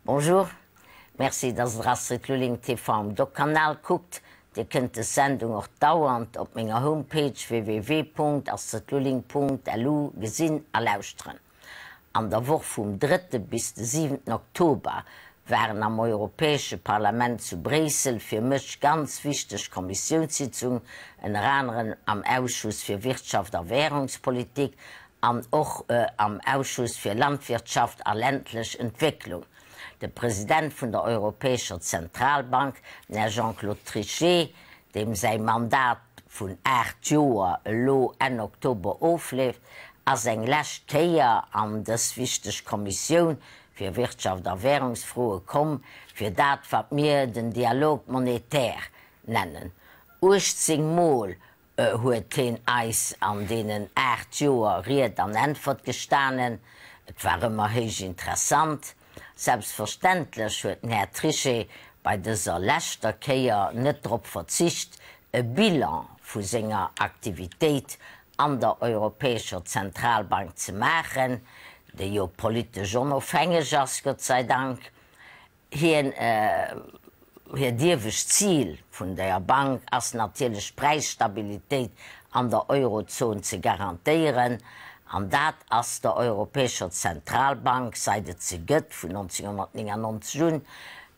Bonjour, Merci dass der Astrid Lulling TV um Doc-Kanal kuckt. Dir kënnt des Sendung och dauernd op menger Homepage www.astridlulling.lu gesinn a lauschteren. An der Woch vum drëtte bis de siwenten Oktober waren am Europäesche Parlament zu Bréissel fir mech ganz wichteg Kommissiounssitzungen, ënner aneren am Ausschuss fir Wirtschaft a Währungspolitik an och am Ausschuss fir Landwirtschaft a ländlech Entwécklung. De President vun der Europäescher Zentralbank, den Här Jean-Claude Trichet, deem säi Mandat vun 8 Joer elo Enn Oktober ofleeft, ass eng lescht Kéier an dës wichteg Kommissioun fir Wirtschaft a Währungsfroe komm, fir dat, wat mir den Dialogue monétaire nennen. 18 Mol huet heen eis an deenen 8 Joer Ried an Äntwert gestanen. Et war ëmmer héich interessant. Selbstverständlech huet den Här Trichet bei dëser leschter Kéier net drop verzicht, e Bilan vu senger Aktivitéit an der Europäescher Zentralbank ze maachen, déi jo politesch onofhängeg ass, Gott sei Dank. Hien, hiert iewescht Zil vun der Bank ass natierlech d'Präisstabilitéit an der Eurozon ze garantéieren, an dat ass der Europäescher Zentralbank, seit et se gëtt, vun 1999 un,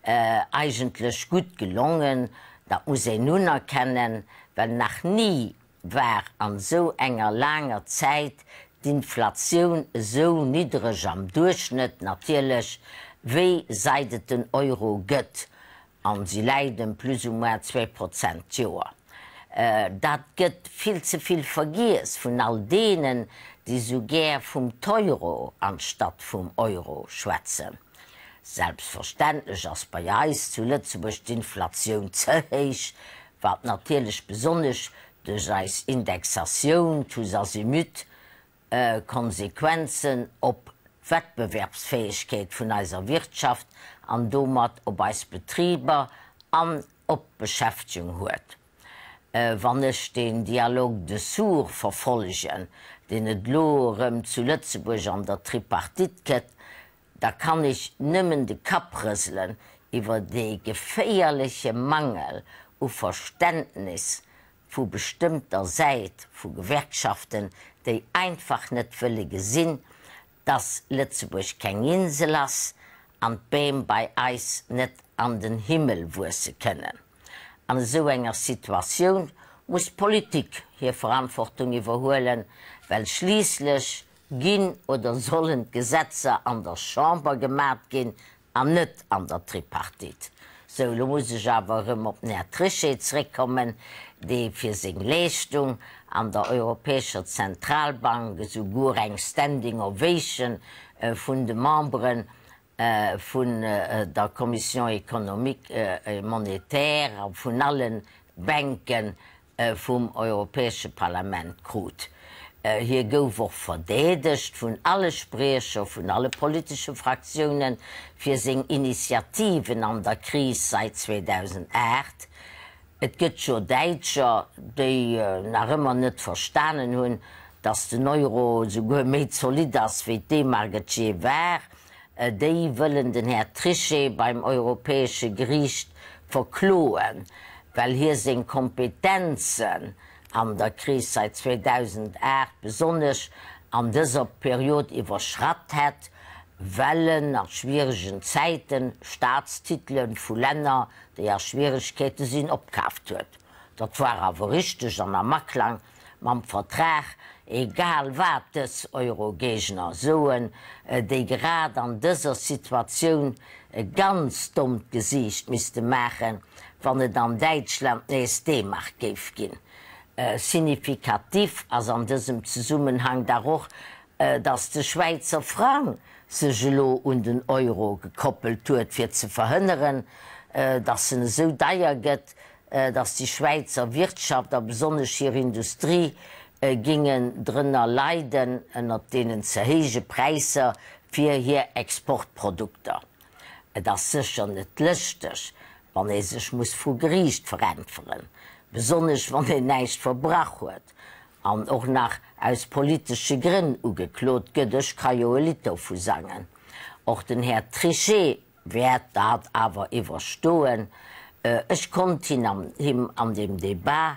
eigentlech gutt gelongen. Dat muss een unerkennen, well nach ni war an esou enger laanger Zäit d'Inflatioun esou niddereg am Duerchschnëtt natierlech, wéi seit et den Euro gëtt, an se läit ëm plus ou moins 2 Prozent d'Joer. Dat gëtt vill ze vill vergiess vun all deenen, déi esou gär vum Teuro anstatt vum Euro schwätzen. Selbstverständlech ass bei eis zu Lëtzebuerg d'Inflatioun ze héich, wat natierlech besonnesch duerch eis Indexatioun tous azimuts Konsequenzen op d'Wettbewerbsfäegkeet vun eiser Wirtschaft an domat op eis Betriber an op d'Beschäftegung huet. Wann ech deen Dialogue de sourds verfollegen, deen et elo erëm zu Lëtzebuerg an der Tripartite gëtt, da kann ech nëmmen de Kapp rëselen iwwer dee geféierleche Mangel u Verständnis vu bestëmmter Säit vu Gewerkschaften, déi einfach net wëlle gesinn, dass Lëtzebuerg keng Insel ass an d'Beem bei eis net an den Himmel wuesse kënnen. An esou enger Situatioun muss d'Politik hir Verantwortung iwwerhuelen, well schliisslech Ginn oder sollen d'Gesetzer an der Chamber gemat ginn an net an der Tripartite? Sou, elo muss ech awer erëm op den Här Trichet zréckkommen, dee fir seng Leeschtung an der Europäescher Zentralbank esouguer eng Standing Ovation vun de Membere vun der Commission économique et monétaire a vun alle Bänke vum Europäesche Parlament krut. Hie gouf och verdeedegt vun alle Spriecher vun alle politesche Fraktiounen fir seng Initiativen an der Kris seit 2008. Et gëtt jo Däitscher, déi nach ëmmer net verstanen hunn, datt den Euro esouguer méi zolidd ass, wéi d'D-Mark et jee war. Déi wëllen den Här Trichet beim Europäesche Geriicht verkloen, well hie seng Kompetenzen an der Kris seit 2008, besonnesch an dëser Period, iwwerschratt hätt, well en a schwieregen Zäiten Staatstitele vu Länner, déi a Schwieregkeete sinn, opkaaft huet. Dat war awer richteg an am Aklang mam Vertrag, egal wat dës Eurogéigner soen, déi grad an dëser Situatioun e ganz dommt Gesiicht misste maachen, wann et an Däitschland nees D-Mark géif ginn. Signifikativ ass an dësem Zesummenhang dach och, datt de Schwäizer Frang sech elo un den Euro gekoppelt huet, fir ze verhënneren, datt en esou deier gëtt, datt déi Schwäizer Wirtschaft a besonnesch hir Industrie gingen drënner leiden ënnert deenen ze héije Präisser fir hir Exportprodukter. Et ass sécher net lëschteg, wann ee sech muss vru Geriicht veräntweren, besonnesch wann een näischt verbrach huet an och nach aus politesche Grënn ugeklot gëtt, ech ka jo e Lidd dovu sangen. Och den Här Trichet. Wäert dat awer iwwerstoen. Ech konnt him an deem Debat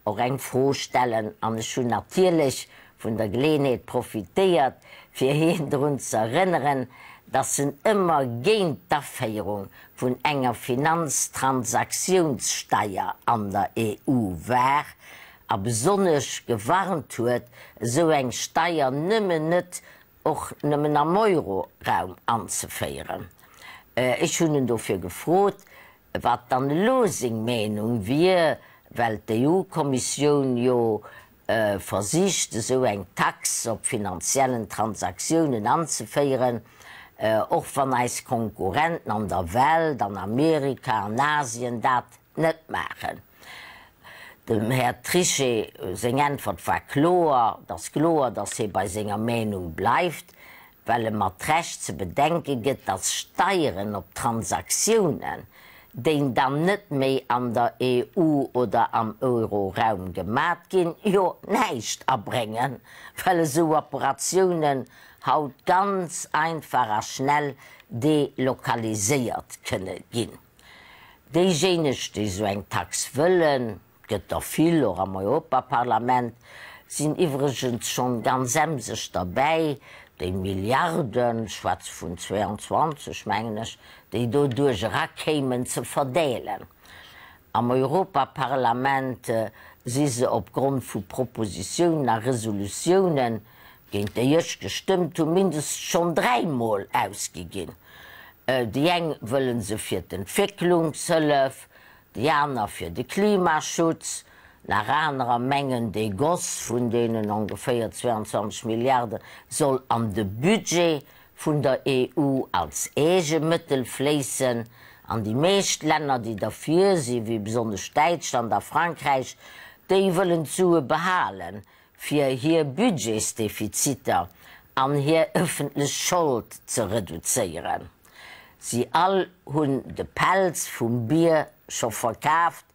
och eng Fro stellen an ech hunn natierlech vun der Geleeënheet profitéiert, fir hien drun ze erënneren, dass en ëmmer géint d'Aféierung vun enger Finanztransaktiounssteier an der EU war a besonnesch gewarnt huet, esou eng Steier nëmmen net och nëmmen am Euroraum anzeféieren. Ech hunn en dofir gefrot, wat dann elo seng Meenung wier, well d'EU-Kommissioun jo versicht, esou eng Tax op finanziellen Transaktiounen anzeféieren, och wann eis Konkurrenten an der Welt, an Amerika, an Asien dat net maachen. Dem Här Trichet seng Äntwert war kloer, Et ass kloer, datt hie bei senger Meenung bleift, well e mat Recht ze bedenke gëtt, datt Steieren op Transaktiounen, déi dann net méi an der EU oder am Euroraum gemat ginn, jo näischt abréngen, well esou Operatiounen haut ganz einfach a schnell delokaliséiert kënne ginn. Déijéineg, déi esou eng Tax wëllen, et gëtt der vill, och am Europaparlament, sinn iwwregens schonn ganz emseg derbäi, déi Milliarden, ech schwätze vun 22, mengen ech, déi doduerch erakéimen, ze verdeelen. Am Europaparlament si se opgrond vu Propositiounen a Resolutiounen, géint déi ech gestëmmt hunn, mindestens schonn dräimol ausgi ginn. Déi eng wëllen se fir d'Entwécklungshëllef, déi aner fir de Klimaschutz, nach anerer mengen, dee Goss vun deenen ongeféier 22 Milliarde soll an de Budget vun der EU als Eegemëttel fléissen. An déi meescht Länner, déi derfir sinn, wéi besonnesch Däitschland a Frankräich, déi wëllen d'Sue behalen, fir hir Budgetsdefiziter an hir ëffentlech Schold ze reduzéieren. Si all hunn de Pelz vum Bier scho verkaaft,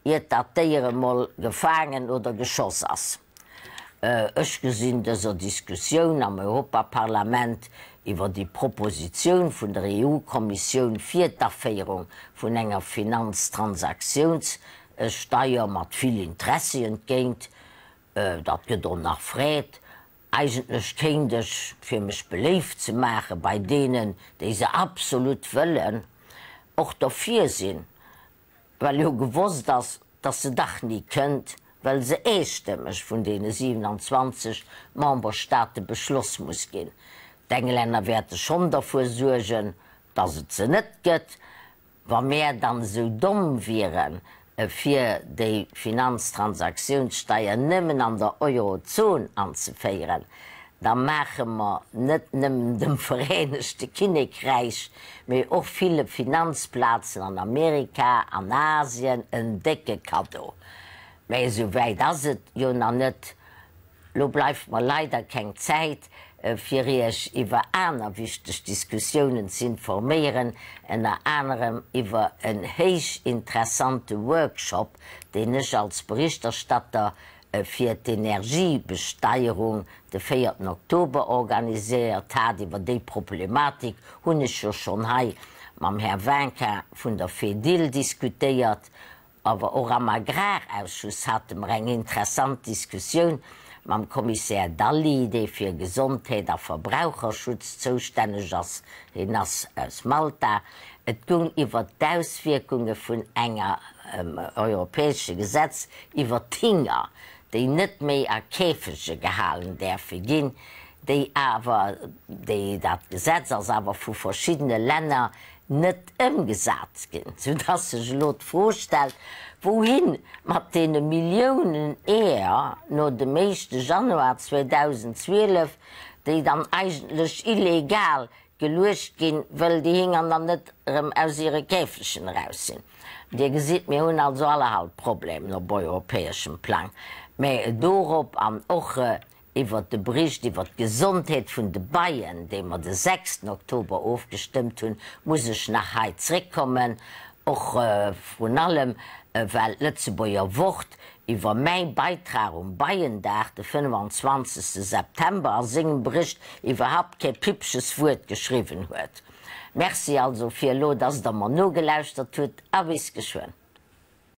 iert dat Déier emol gefaangen oder geschoss ass. Ech gesinn dëser Diskussioun am Europaparlament iwwer déi Propositioun vun der EU-Kommissioun fir d'Aféierung vun enger Finanztransaktiounssteier mat vill Interessi entgéint. Dat gëtt och nach fret. Eigentlech kéint ech, fir mech beléift ze maache bei deenen, déi se absolut wëllen, och derfir sinn, well jo gewosst ass, dass se dach ni kënnt, well se eestëmmeg vun deene 27 Memberstaate beschloss muss ginn. D'Englänner wäerte schonn derfuer suergen, dass et se net gëtt, Wa mär dann esou domm wieren, fir déi Finanztransaktiounssteier nëmmen an der Eurozon anzeféieren, da maache mer net nëmmen dem Vereenegte Kinnekräich, mee och ville Finanzplazen an Amerika an Asien en décke Kaddo. Mä esou wäit ass et jo nach net. Lo bleift mer leider keng Zäit, fir Iech iwwer aner wichteg Diskussiounen ze informéieren, ënner anerem iwwer en héich interessante Workshop, deen ech als Berichterstatter fir d'Energiebesteierung de véierten Oktober organiséiert hat. Iwwer déi Problematik hunn ech jo schonn hei mam Här Vinquin vun der Fedil diskutéiert. Awer och am Agrarausschuss hate mer eng interessant Diskussioun mam Kommissär Dalli, dee fir Gesondheet a Verbraucherschutz zoustänneg ass, hien ass aus Malta. Et goung iwwert d'Auswierkunge vun enger europäesche Gesetz iwwert d'Hinger, déi net méi a Käfege gehalen däerfe ginn, déi awer, déi, dat Gesetz ass awer vu verschiddene Länner net ëmgesat ginn, soudass sech elo d'Fro stellt, wouhin mat deene Milliounen Eeër no dem éischte Januar 2012, déi dann eigentlech illegal geluecht ginn, wëll déi Hinger dann net erëm aus hire Käfegen eraus sinn. Dir gesitt, mir hunn also allerhand Problemen op europäeschem Plang, mä dorop an och Iwwert de Bericht iwwert d'Gesondheet vun de Beien, dee mer de sechsten Oktober ofgestëmmt hunn, muss ech nach hei zréckkommen, och vrun allem, well d'Lëtzebuerger Wort iwwer mäi Beitrag um Beiendag, de 25. September, a sengem Bericht iwwerhaupt kee pippches Wuert geschriwwen huet. Merci also fir elo, dass Der mer nogelauschtert hutt a bis geschwënn.